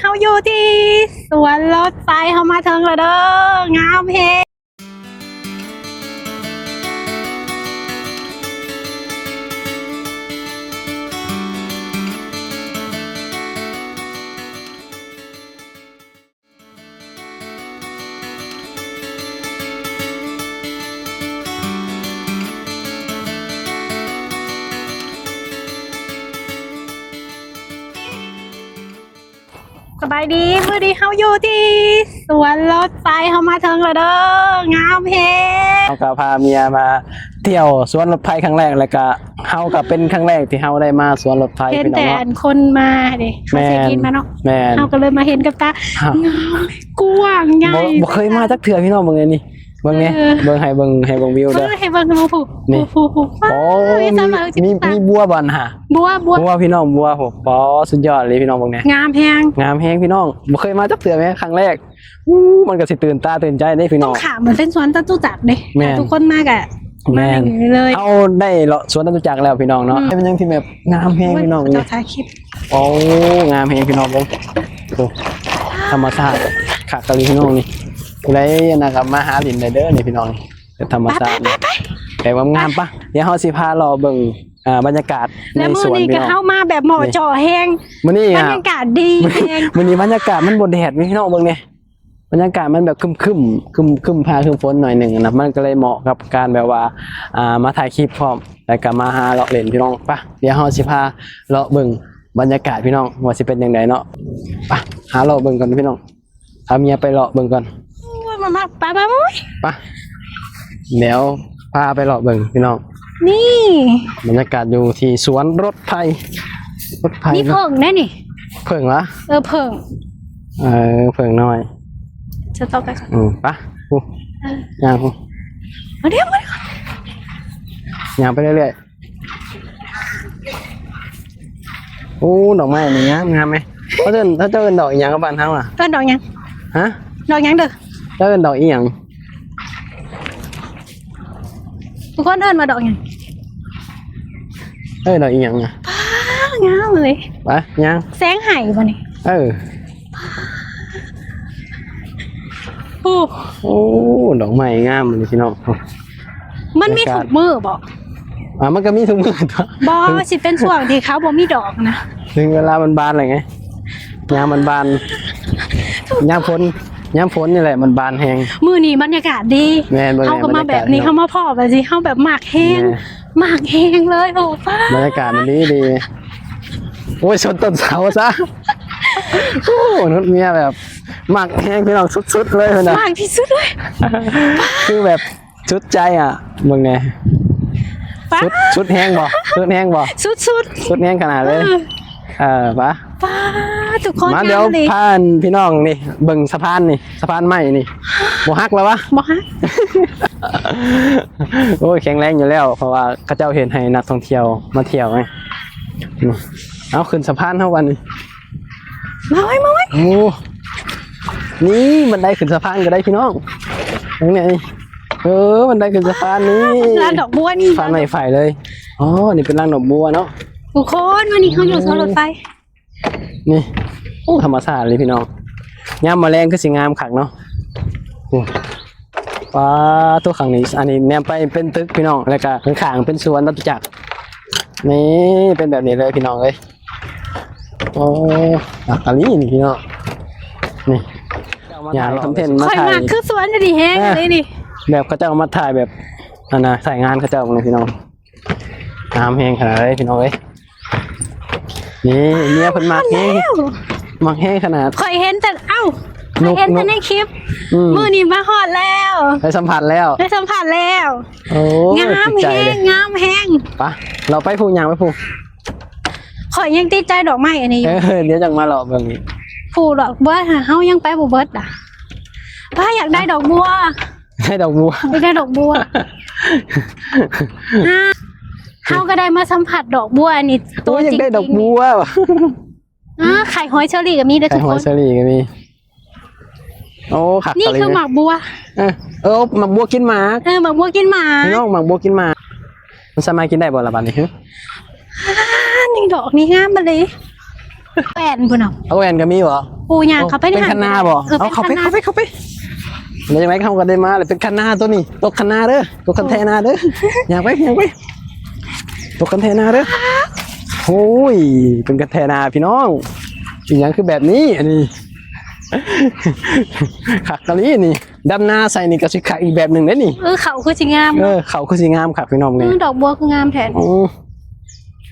ເຮົາຢູ່ທີ່ສວນລົດໄຟ ເຮົາມາເຖິງແລ້ວເດີ ງາມແຮງ. ສະບາຍດີ ມື້ນີ້ເຮົາຢູ່ທີ່ສວນລົດໄຟ ເຮົາມາເຖິງແລ້ວເດີ ງາມແຮງ. ເຮົາກໍພາເມຍມາທ່ຽວສວນລົດໄຟຄັ້ງແລກ ແລ້ວກໍເຮົາກໍເປັນຄັ້ງແລກທີ່ເຮົາໄດ້ມາສວນລົດໄຟ ເຫັນແຕ່ ພີ່ນ້ອງເນາະ ອັນຄົນມາເດ້ ເຂົາເຊັກອິນມາເນາະ ແມ່ນ ເຮົາກໍເລີຍມາເຫັນກັບຕາ ອ່າ ງາມ ກວ້າງໃຫຍ່ ບໍ່ ບໍ່ເຄີຍມາຈັກເທື່ອ ພີ່ນ້ອງ ເບິ່ງອັນນີ້ ເບິ່ງແດ່ ເອີ ເບິ່ງ ໃຫ້ເບິ່ງ ໃຫ້ເບິ່ງວິວເດີ ເອີ ໃຫ້ເບິ່ງ ເບິ່ງພູ້ ພູ້ ພູ້ ໂອ້ ມີ ມີ ມີບົວບໍ່ຫັ້ນຫາ ບົວ ບົວ ບົວ ພີ່ນ້ອງ ບົວ ໂອ້ ປາ ສຸດຍອດເລີຍ ພີ່ນ້ອງ ເບິ່ງແດ່ ງາມແຮງ ງາມແຮງ ພີ່ນ້ອງ ບໍ່ເຄີຍມາຈັກເທື່ອແມ້ ຄັ້ງແລກ. ອູ້ ມັນກໍຊິຕື່ນຕາຕື່ນໃຈເດ້ພີ່ນ້ອງ ຕ້ອງຂ້າມມາເປັນສວນຈະຕຸຈັກເດ້ ແມ່ນ ຖ້າທຸກຄົນມາກໍ ແມ່ນ ມາເລີຍ ເຮົາໄດ້ເລາະສວນຈະຕຸຈັກແລ້ວພີ່ນ້ອງເນາະ ອືມ ເປັນຫຍັງທີ່ແບບງາມແຮງ ໂອ້ຍ ພີ່ນ້ອງ ເຂົາເຈົ້າ ນີ້ ຖ່າຍຄລິບ ໂອ້ ງາມແຮງພີ່ນ້ອງເບິ່ງ ໂອ້ ທຳມະຊາດຄັກອີ່ຫຼີພີ່ນ້ອງນີ້ ຜູ້ໃດນະກໍມາຫາຫຼິ້ນໄດ້ເດີນີ້ພີ່ນ້ອງ ທຳມະຊາດ ໄປ ໄປ ໄປ ແບບງາມໆ ໄປ ປະ ດຽວເຮົາຊິພາເລາະເບິ່ງ ອ່າ ບັນຍາກາດໃນສວນ ແລ້ວມື້ນີ້ກໍເຮົາມາແບບເໝາະເຈາະແຮງ ມື້ນີ້ ບັນຍາກາດດີແຮງ ມື້ນີ້ບັນຍາກາດມັນບໍ່ແດດ ພີ່ນ້ອງເບິ່ງແດ່ ບັນຍາກາດມັນແບບຄຶ້ມໆ ຄຶ້ມໆ ຟ້າຄຶ້ມຝົນໜ້ອຍໜຶ່ງນະ ມັນກໍເລີຍເໝາະກັບການແບບວ່າ ອ່າ ມາຖ່າຍຄລິບພ້ອມ ແລ້ວກໍມາຫາເລາະຫຼິ້ນ ພີ່ນ້ອງ ປະ ດຽວເຮົາຊິພາເລາະເບິ່ງບັນຍາກາດ ພີ່ນ້ອງ ວ່າຊິເປັນຈັ່ງໃດເນາະ ປະ ຫາເລາະເບິ່ງກ່ອນ ພີ່ນ້ອງ. ພາເມຍໄປເລາະເບິ່ງກ່ອນ ໂອ້ຍ ມາ ມາ ໄປ ໄປ ໄປ ໄປ ດຽວພາໄປເລາະເບິ່ງພີ່ນ້ອງ ນີ້ ບັນຍາກາດຢູ່ທີ່ສວນລົດໄຟ ລົດໄຟ ມີເຜິ້ງເດ້ນີ້ ເຜິ້ງຫວາ ເອີ ເຜິ້ງ ເອີ ເຜິ້ງນ້ອຍ ຈະຕ້ອງໄປ ອືມ ໄປ ພຸ້ນ ເອີ ຍ່າງພຸ້ນ ເອົາ ດຽວ ຍ່າງໄປເລື້ອຍໆ. ໂອ້ ດອກໄມ້ນີ້ງາມ ງາມແມະ ເຂົາເອີ້ນ ເຂົາເຈົ້າເອີ້ນດອກອີ່ຫຍັງກັບບ້ານເຮົານະ ເອີ້ນດອກຫຍັງ ຮະ ດອກຫຍັງເດີ ເຈົ້າເອີ້ນດອກອີ່ຫຍັງ ທຸກຄົນເອີ້ນວ່າດອກຫຍັງ ເອີ້ນດອກອີ່ຫຍັງນະ ປ້າ ງາມເລີຍ ໄປ ຍ່າງ ແສງໄຫ້ບໍ່ນີ້ ເອີ ໂອ້ ໂອ້ ດອກໄມ້ງາມເລີຍພີ່ນ້ອງ ມັນມີທຸກມື້ບໍ່ ອ່າ ມັນກໍມີທຸກມື້ຕົວະ ບໍ່ ຊິເປັນຊ່ວງທີ່ເຂົາບໍ່ມີດອກນະ ເຖິງເວລາມັນບານແລ້ວໄງ ຍາມມັນບານ ຍາມຝົນ ຍາມຝົນນີ້ແຫຼະມັນບານແຮງ ມື້ນີ້ບັນຍາກາດດີ ແມ່ນ ເຮົາກໍມາແບບນີ້ ເຮົາມາພໍ້ແບບນີ້ ເຮົາແບບມັກແຮງ ແມ່ນ ມັກແຮງເລີຍ ໂອ້ ຟ້າ ບັນຍາກາດມັນດີ ດີ ໂອ້ຍ ຊົນຕົ້ນເສົາຊະ ໂອ້ ນຸດເມຍແບບ ມັກແຮງພີ່ນ້ອງ ສຸດໆເລີຍພຸ້ນນະ ມັກທີ່ສຸດເລີຍ ຄືແບບສຸດໃຈອະ ເບິ່ງແດ່ ປະ ສຸດ ສຸດແຮງບໍ່ ສຸດແຮງບໍ່ ສຸດໆ ສຸດແຮງຂະໜາດເລີຍ ເອີ ເອີ ປະ ປະ ທຸກຄົນ ມາ ດຽວ ງາມອີ່ຫຼີ ພາພີ່ນ້ອງນີ້ເບິ່ງສະພານນີ້ ສະພານໄມ້ນີ້ ບໍ່ຫັກແລ້ວຫວາ ບໍ່ຫັກ ໂອ້ຍ ແຂງແຮງຢູ່ແລ້ວ ເພາະວ່າເຂົາເຈົ້າເຮັດໃຫ້ນັກທ່ອງທ່ຽວມາທ່ຽວໄງ ເອົາ ຂຶ້ນສະພານເຮົາບັດນີ້ ມາໄວ້ ມາໄວ້ ໂອ້ ນີ້ບັນໄດຂຶ້ນສະພານກໍໄດ້ພີ່ນ້ອງ ເບິ່ງນີ້ ເອີ ບັນໄດຂຶ້ນສະພານນີ້ ລານດອກບົວນີ້ ສະພານໄມ້ໄຜ່ເລີຍ ອໍ ນີ້ເປັນລານດອກບົວເນາະ ທຸກຄົນ ມື້ນີ້ເຮົາຢູ່ສວນລົດໄຟ ນີ້ ໂອ້ ທຳມະຊາດເລີຍພີ່ນ້ອງ ຍາມມາແລງຄືຊິງາມຄັກເນາະ ໂອ້ ປາໂທ້ ຂ້າງນີ້ ອັນນີ້ແນມໄປເປັນຕຶກພີ່ນ້ອງ ແລ້ວກະຂ້າງໆເປັນສວນຈະຕຸຈັກ ນີ້ເປັນແບບນີ້ເລີຍພີ່ນ້ອງເອີຍ ໂອ້ ຄັກອີ່ຫຼີນີ້ພີ່ນ້ອງ ນີ້ ຢາກເອົາຄອນເທັນມາຖ່າຍ ຂ້ອຍມັກຄືສວນນີ້ແຮງ ເອີ ເລີຍນີ້ ແບບເຂົາເຈົ້າເອົາມາຖ່າຍແບບ ອັນນະ ສາຍງານເຂົາເຈົ້າເບິ່ງນີ້ພີ່ນ້ອງ ງາມແຮງຂະໜາດເລີຍພີ່ນ້ອງເອີຍ ນີ້ເມຍເພິ່ນມັກແຮງ ມັກແຮງຂະໜາດ ຂ້ອຍເຫັນແຕ່ ເອົ້າ ຂ້ອຍເຫັນແຕ່ໃນຄລິບ ອືມ ມື້ນີ້ມາຮອດແລ້ວ ໄດ້ສຳຜັດແລ້ວ ໄດ້ສຳຜັດແລ້ວ ໂອ້ຍ ງາມແຮງ ງາມແຮງ ໄປ ເລາະໄປພຸ້ນ ຍ່າງໄປພຸ້ນ ຂ້ອຍຍັງຕິດໃຈດອກໄມ້ອັນນີ້ຢູ່ ເອີ ດຽວຈັ່ງມາເລາະເບິ່ງອີກ ຜູ້ດອກບົວເຮົາຍັງໄປບໍ່ເບິດດະ ປ້າ ຢາກໄດ້ດອກບົວ ໄດ້ດອກບົວ ຢາກໄດ້ດອກບົວ ເຮົາກໍໄດ້ມາສຳຜັດດອກບົວອັນນີ້ ໂອ້ຍ ຢາກໄດ້ດອກບົວຫວາ ອ່າ ໄຂ່ຫອຍເຊີຣີກໍມີເດີ ໄຂ່ຫອຍເຊີຣີກໍມີ ໂອ້ ຄັກ ນີ້ຄືໝາກບົວ ເອີ ເອີ ໝາກບົວກິນໝາກ ເອີ ໝາກບົວກິນໝາກ ພີ່ນ້ອງ ໝາກບົວກິນໝາກ ມັນສາມາດກິນໄດ້ບໍ່ລະບາດນີ້ ອ່າ ນີ້ດອກນີ້ງາມມາເລີຍ ແວ່ນພຸ້ນເນາະ ເອົາແວ່ນກໍມີບໍ່? ປູຍ່າງເຂົ້າໄປ ເປັນຄັນນາບໍ່? ເອີ ເອົາເຂົ້າໄປ ເຂົ້າໄປ ເຂົ້າໄປ. ແລ້ວຈັ່ງໃດເຮົາກໍໄດ້ມາ ແລ້ວເປັນຄັນນາໂຕນີ້ ຕົກຄັນນາເດີ້ ຕົກຄັນແທ້ນາເດີ້. ຍ່າງໄປ ຍ່າງໄປ ຕົກຄັນແທ້ນາເດີ້. ໂອ້ຍ ເປັນຄັນແທ້ນາພີ່ນ້ອງ. ອີຫຍັງຄືແບບນີ້ ອັນນີ້ ຄັກອີ່ຫຼີນີ້. ດຳນາໃສ່ນີ້ກໍຊິຄັກອີກແບບໜຶ່ງເດ້ນີ້. ເອີ ເຂົ້າຄືຊິງາມ ເອີ ເຂົ້າຄືຊິງາມຄັກພີ່ນ້ອງນີ້. ເອີ ດອກບົວຄືງາມແທ້. ອື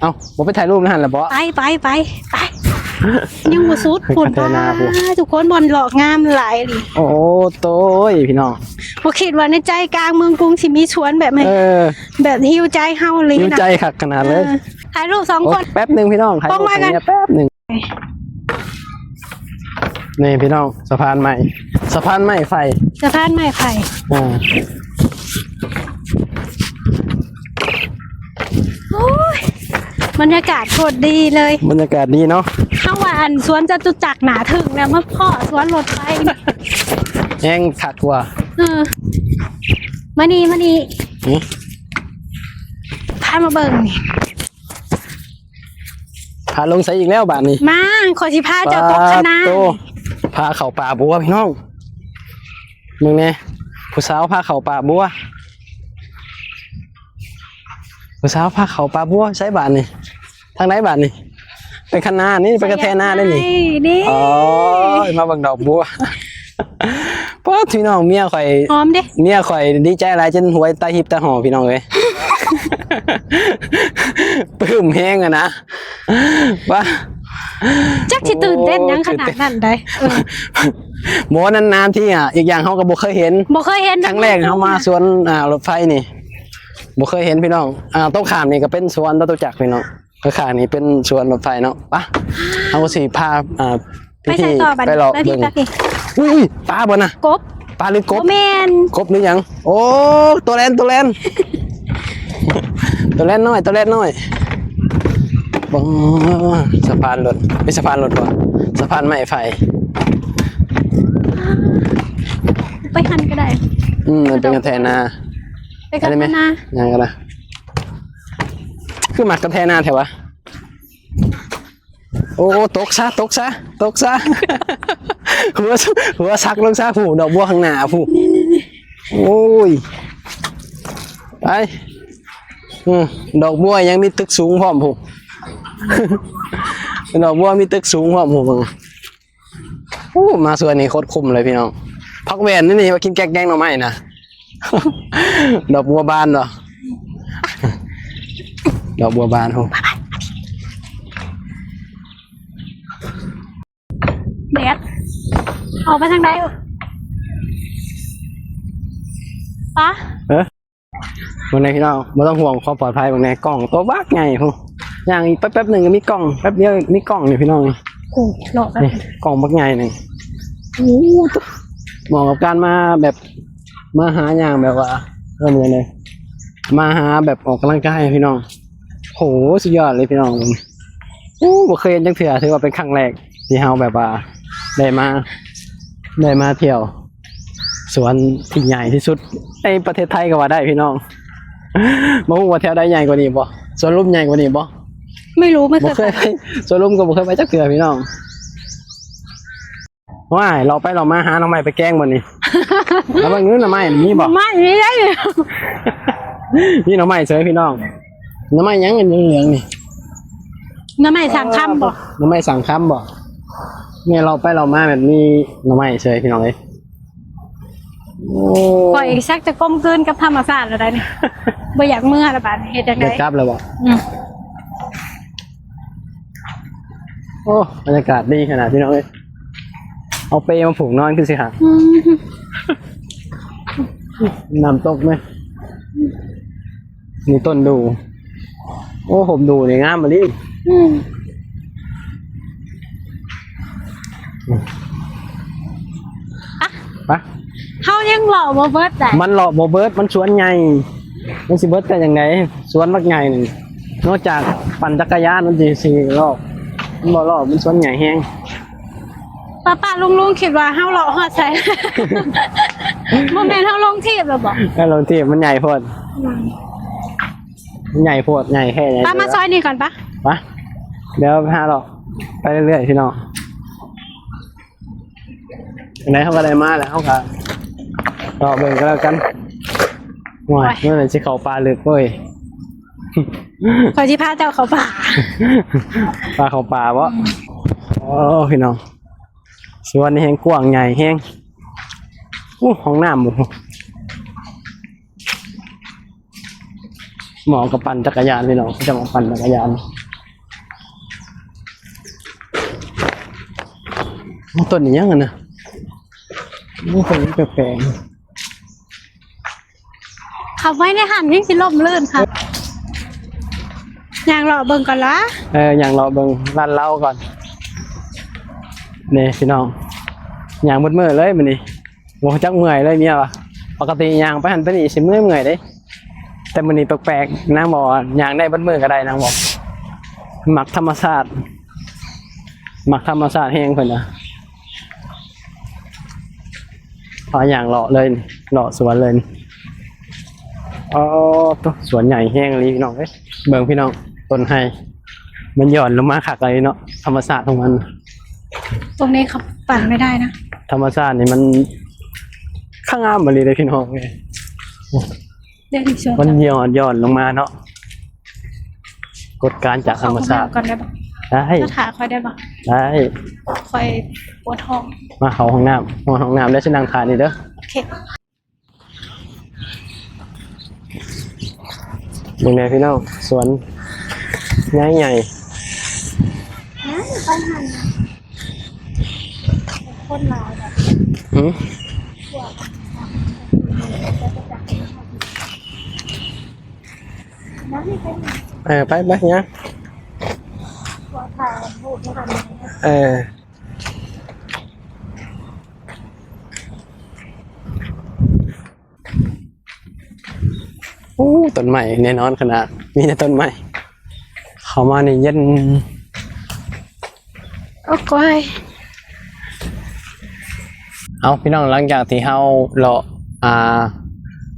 ເອົ້າ ບໍ່ໄປຖ່າຍຮູບໃນຫັ້ນລະບໍ? ໄປ ໄປ ໄປ ໄປ. ຍັງບໍ່ສຸດພຸ້ນ ພັດທະນາພຸ້ນ ປ້າ ທຸກຄົນ ບ່ອນເລາະງາມຫຼາຍອີ່ຫຼີ. ໂອ້ໂຕຍ ພີ່ນ້ອງ ບໍ່ຄິດວ່າໃນໃຈກາງເມືອງກຸງຊິມີສວນແບບນີ້. ເອີ ແບບຫິວໃຈເຮົາອີ່ຫຼີນະ ຫິວໃຈຄັກຂະໜາດເລີຍ. ເອີ ຖ່າຍຮູບສອງຄົນ. ໂອ້ ແປັບໜຶ່ງພີ່ນ້ອງ ຖ່າຍຮູບໃຫ້ແດ່ແປັບໜຶ່ງ. ນີ້ພີ່ນ້ອງ ສະພານໄມ້ ສະພານໄມ້ໄຜ່ ສະພານໄມ້ໄຜ່. ອ່າ ໂອ້ຍ ບັນຍາກາດໂຄດດີເລີຍ ບັນຍາກາດດີເນາະ. ເຮົາວ່າອັນສວນຈະຕຸຈັກໜ້າທຶ່ງແລ້ວ ມາພໍ້ສວນລົດໄຟ ແຮງຄັກກວ່າ. ເອີ ມານີ້ ມານີ້ ຫື ພາມາເບິ່ງນີ້. ພາລົງໃສອີກແລ້ວບາດນີ້? ມາ ຂ້ອຍຊິພາເຈົ້າຕົກຄະນາ. ໂຕ ພາເຂົ້າປ່າບົວພີ່ນ້ອງ ເບິ່ງແດ່ ຜູ້ສາວພາເຂົ້າປ່າບົວ ຜູ້ສາວພາເຂົ້າປ່າບົວ. ໃສບາດນີ້? ທາງໃດບາດນີ້? ໄປຄະນານີ້ ໄປກະແທນາໄດ້ນີ້. ນີ້ ໂອ້ຍ ມາເບິ່ງດອກບົວ. ປ້າ ພີ່ນ້ອງ ເມຍຂ້ອຍ ຫອມເດ້ ເມຍຂ້ອຍດີໃຈຫຼາຍ ຈົນຫົວຕາຮິບຕາຫໍ່ ພີ່ນ້ອງເອີຍ. ປຶ້ມແຮງຫັ້ນນະ ວ່າ ຈັກຊິຕື່ນເຕັ້ນຫຍັງຂະໜາດນັ້ນໃດ໋. ເອີ ບໍ່ ນານໆທີອະ ອີກຢ່າງເຮົາກໍບໍ່ເຄີຍເຫັນ ບໍ່ເຄີຍເຫັນ ຄັ້ງແລກເຮົາມາສວນ ອ່າ ລົດໄຟນີ້ ບໍ່ເຄີຍເຫັນ ພີ່ນ້ອງ. ອ່າ ຕົງຂ້າມນີ້ກໍເປັນສວນຈະຕຸຈັກ ພີ່ນ້ອງ. ຂ້າງໆນີ້ເປັນສວນລົດໄຟເນາະ. ປະ ເຮົາຊິພາ ອ່າ ໄປໃສຕໍ່ບາດນີ້? ໄປເລາະເບິ່ງ. ອຸ້ຍ ປາບໍ່ນະ? ກົບ ປາຫຼືກົບ? ບໍ່ແມ່ນ ກົບຫຼືຫຍັງ? ໂອ້ ໂຕແລນ ໂຕແລນ ໂຕແລນນ້ອຍ ໂຕແລນນ້ອຍ. ເບິ່ງ ສະພານລົດ ເປັນສະພານລົດບໍ່? ສະພານໄມ້ໄຜ່. ໄປຫັ້ນກໍໄດ້. ອືມ ມັນເປັນກະແທນາ ໄປກັນນາ ຫຍັງກໍໄດ້. ຄືມັກກະແທນາແທ້ວະ? ໂອ້ ຕົກຊະ ຕົກຊະ ຕົກຊະ ຫົວ ຫົວສັກລົງຊະ. ຜູ້ດອກບົວຂ້າງໜ້າຜູ້. ໂອ້ຍ ໄປ. ອື ດອກບົວຍັງມີຕຶກສູງພ້ອມຜູ້ ດອກບົວມີຕຶກສູງພ້ອມຜູ້. ໂອ້ ມາສວນນີ້ໂຄດຄຸ້ມເລີຍພີ່ນ້ອງ. ຜັກແວ່ນນີ້ ວ່າກິນແກງແກງໜໍ່ໄມ້ນະ. ດອກບົວບານເນາະ ດອກບົວບານ. ໂອ້ ແດດ ອອກໄປທາງໃດ? ປະ ເອີ ເບິ່ງແດ່ພີ່ນ້ອງ ບໍ່ຕ້ອງຫ່ວງຄວາມປອດໄພ. ເບິ່ງແດ່ ກ້ອງໂຕບັກໃຫຍ່ພຸ້ນ ຍ່າງອີກແປັບໆໜຶ່ງກໍມີກ້ອງ ແປັບດຽວມີກ້ອງນີ້ພີ່ນ້ອງ. ໂອ້ ເລາະໄປ ນີ້ກ້ອງບັກໃຫຍ່ໜຶ່ງ. ໂອ້ ເໝາະກັບການມາແບບ ມາຫາຍ່າງແບບວ່າ ເອີ້ນຫຍັງເດ ມາຫາແບບອອກກຳລັງກາຍພີ່ນ້ອງ. ໂຫ ສຸດຍອດເລີຍພີ່ນ້ອງ. ໂອ້ ບໍ່ເຄີຍເຫັນຈັກເທື່ອ ຖືວ່າເປັນຄັ້ງແລກທີ່ເຮົາແບບວ່າໄດ້ມາ ໄດ້ມາທ່ຽວສວນທີ່ໃຫຍ່ທີ່ສຸດໃນປະເທດໄທກໍວ່າໄດ້ພີ່ນ້ອງ. ບໍ່ຮູ້ວ່າແຖວໃດໃຫຍ່ກວ່ານີ້ບໍ່? ສວນລຸມໃຫຍ່ກວ່ານີ້ບໍ່? ໄມ່ຮູ້ ໄມ່ເຄີຍໄປ. ບໍ່ເຄີຍໄປ ສວນລຸມກໍບໍ່ເຄີຍໄປຈັກເທື່ອພີ່ນ້ອງ. ວ້າຍ ເລາະໄປເລາະມາຫາໜໍ່ໄມ້ໄປແກງບໍ່ນີ້? ລະເບິ່ງດູໜໍ່ໄມ້ມີບໍ່? ໜໍ່ໄມ້ມີໄດ໋ ມີໜໍ່ໄມ້ເສີຍພີ່ນ້ອງ. ໜໍ່ໄມ້ຫຍັງອັນເຫຼືອງໆນີ້? ໜໍ່ໄມ້ສັງຄຳບໍ່? ໜໍ່ໄມ້ສັງຄຳບໍ່? ແມ່ນ ເລາະໄປເລາະມາແບບມີໜໍ່ໄມ້ເສີຍພີ່ນ້ອງເອີຍ. ໂອ້ ຂ້ອຍຊັກຈະກົມກືນກັບທຳມະຊາດແລ້ວໄດ໋ນີ້ ບໍ່ຢາກເມືອລະບາດນີ້ ເຮັດຈັ່ງໃດ? ຢາກກັບແລ້ວບໍ່? ອືມ. ໂອ້ ບັນຍາກາດດີຂະໜາດພີ່ນ້ອງເອີຍ. ເອົາເປມາຜູກນອນຄືຊິຄັກ. ອືມ. ນ້ຳຕົກແມະ ມີຕົ້ນດູ່. ໂອ້ ຮົ່ມດູ່ນີ້ງາມອີ່ຫຼີ. ອືມ. ໄປ ໄປ ເຮົາຍັງເລາະບໍ່ເບິດໃດ໋. ມັນເລາະບໍ່ເບິດ ມັນສວນໃຫຍ່ ມັນຊິເບິດໄດ້ຈັ່ງໃດ? ສວນບັກໃຫຍ່ໜຶ່ງ ນອກຈາກປັ່ນຈັກກະຍານມັນຊິ ຊິລອບ ມັນບໍ່ລອບ ມັນສວນໃຫຍ່ແຮງ. ປ້າໆລຸງໆ ຄິດວ່າເຮົາເລາະຮອດໃສ? ບໍ່ແມ່ນເຮົາລົງທີບແລ້ວບໍ? ເອີ ລົງທີບ ມັນໃຫຍ່ໂພດ. ອືມ. ມັນໃຫຍ່ໂພດ ໃຫຍ່ແທ້ໃຫຍ່. ປ້າມາຊອຍນີ້ກ່ອນປະ ປະ ດຽວໄປຫາເລາະ. ໄປເລື້ອຍໆ ພີ່ນ້ອງ. ຈັ່ງໃດເຮົາກໍໄດ້ມາແລ້ວ ເຮົາກໍລໍເບິ່ງກໍແລ້ວກັນ. ໂອ້ຍ ໂອ້ຍ ມັນຊິເຂົ້າປ່າເລິກເວີຍ. ຂ້ອຍຊິພາເຈົ້າເຂົ້າປ່າ. ພາເຂົ້າປ່າບໍ? ໂອ້ ພີ່ນ້ອງ ສວນນີ້ແຮງກວ້າງໃຫຍ່ແຮງ. ໂອ້ ຫ້ອງນ້ຳ ໝໍ້ກັບປັ່ນຈັກກະຍານ ພີ່ນ້ອງ ເຂົາເຈົ້າມາປັ່ນຈັກກະຍານ. ໂອ້ ຕົ້ນອີ່ຫຍັງຫັ້ນນະ? ໂອ້ ຕົ້ນແປກໆ. ເຂົ້າໄປໃນຫັ້ນແຮງຊິລົ້ມລື່ນຄ່ະ. ຍ່າງເລາະເບິ່ງກ່ອນລະ. ເອີ ຍ່າງເລາະເບິ່ງຮ້ານເຫຼົ້າກ່ອນ. ນີ້ພີ່ນ້ອງ ຍ່າງໝົດມື້ເລີຍມື້ນີ້. ບໍ່ຮູ້ຈັກເມື່ອຍເລີຍເມຍວ່າ ປົກກະຕິຍ່າງໄປຫັ້ນໄປນີ້ຊິເມື່ອຍໆເດ້ ແຕ່ມື້ນີ້ແປກໆ. ນາງບອກວ່າຍ່າງໄດ້ເບິດມື້ກໍໄດ້ ນາງບອກ. ມັກທຳມະຊາດ ມັກທຳມະຊາດແຮງເພິ່ນວ່າ. ພາຍ່າງເລາະເລີຍ ເລາະສວນເລີຍ. ອໍ ໂຕ ສວນໃຫຍ່ແຮງອີ່ຫຼີ ພີ່ນ້ອງເອີຍ. ເບິ່ງພີ່ນ້ອງ ຕົ້ນໄຮ ມັນຢ່ອນລົງມາຄັກອີ່ຫຼີເນາະ ທຳມະຊາດຂອງມັນ. ตรงนี้เขาปั่นไม่ได้นะ ທຳມະຊາດນີ້ມັນຄັກງາມອີ່ຫຼີເດ້ ພີ່ນ້ອງເອີຍ. เดี๋ยวดิฉัน ມັນ จะ ຫຍ່ອນ ຫຍ່ອນລົງມາເນາະ ກົດການຈາກທຳມະຊາດ. ขอห้องน้ำก่อนได้ปะ? ໄດ້ จะถ่ายค่อยได้ปะ? ໄດ້ ค่อยปวดท้อง ມາເຂົ້າຫ້ອງນ້ຳ ຮອດຫ້ອງນ້ຳແລ້ວຊິນັ່ງຖ່າຍນີ້ເດີ. ໂອເຄ ເບິ່ງແດ່ພີ່ນ້ອງ ສວນໃຫຍ່ໆ. ນັ້ນ ໄປຫັ້ນນະ ຄົນຫຼາຍແບບ ຫື ພວກ ເອີ ໄປ ໄປ ຍ່າງ ພວກຖ່າຍຮູບນຳກັນ. ເອີ ໂອ້ ຕົ້ນໄມ້ແນ່ນອນຂະໜາດ ມີແຕ່ຕົ້ນໄມ້. ເຂົ້າມານີ້ເຢັນ. ໂອ້ ກວາຍ. ເອົາ ພີ່ນ້ອງ ຫຼັງຈາກທີ່ເຮົາເລາະ ອ່າ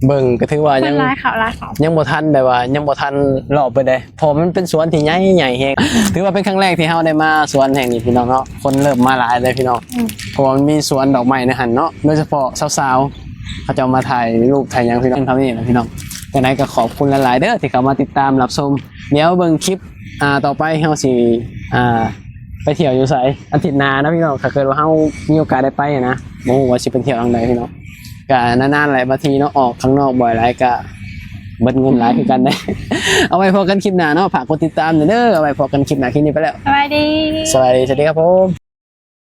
ເບິ່ງ ກໍຖືວ່າຍັງ ຄົນຫຼາຍເຂົ້າຫຼາຍເຂົ້າ ຍັງບໍ່ທັນ ແບບວ່າຍັງບໍ່ທັນເລາະໄປໃດ ເພາະມັນເປັນສວນທີ່ໃຫຍ່ ໃຫຍ່ແຮງ. ຖືວ່າເປັນຄັ້ງແລກທີ່ເຮົາໄດ້ມາສວນແຫ່ງນີ້ ພີ່ນ້ອງເນາະ. ຄົນເລີ່ມມາຫຼາຍເລີຍ ພີ່ນ້ອງ ອືມ ເພາະວ່າມັນມີສວນດອກໄມ້ໃນຫັ້ນເນາະ ໂດຍສະເພາະສາວໆ ເຂົາເຈົ້າມາຖ່າຍຮູບຖ່າຍຫຍັງ ພີ່ນ້ອງ ເທົ່ານີ້ແຫຼະ ພີ່ນ້ອງ. ຈັ່ງໃດກໍຂອບຄຸນຫຼາຍໆເດີ ທີ່ເຂົ້າມາຕິດຕາມຮັບຊົມ. ດຽວເບິ່ງຄລິບ ອ່າ ຕໍ່ໄປເຮົາຊິ ອ່າ ໄປທ່ຽວຢູ່ໃສ ອາທິດໜ້ານະ ພີ່ນ້ອງ. ຖ້າເກີດວ່າເຮົາມີໂອກາດໄດ້ໄປນະ ບໍ່ຮູ້ວ່າຊິໄປທ່ຽວທາງໃດ ພີ່ນ້ອງ. ກະນານໆແຫຼະ ບາງທີເນາະ ອອກຂ້າງນອກບ່ອຍຫຼາຍກະເບິດເງິນຫຼາຍຄືກັນເດ້. ເອົາໄວ້ພໍ້ກັນຄລິບໜ້າເນາະ ຝາກກົດຕິດຕາມແດ່ເດີ. ເອົາໄວ້ພໍ້ກັນຄລິບໜ້າ ຄລິບນີ້ໄປແລ້ວ ສະບາຍດີ ສະບາຍດີ ສະຫວັດດີຄັບຜົມ.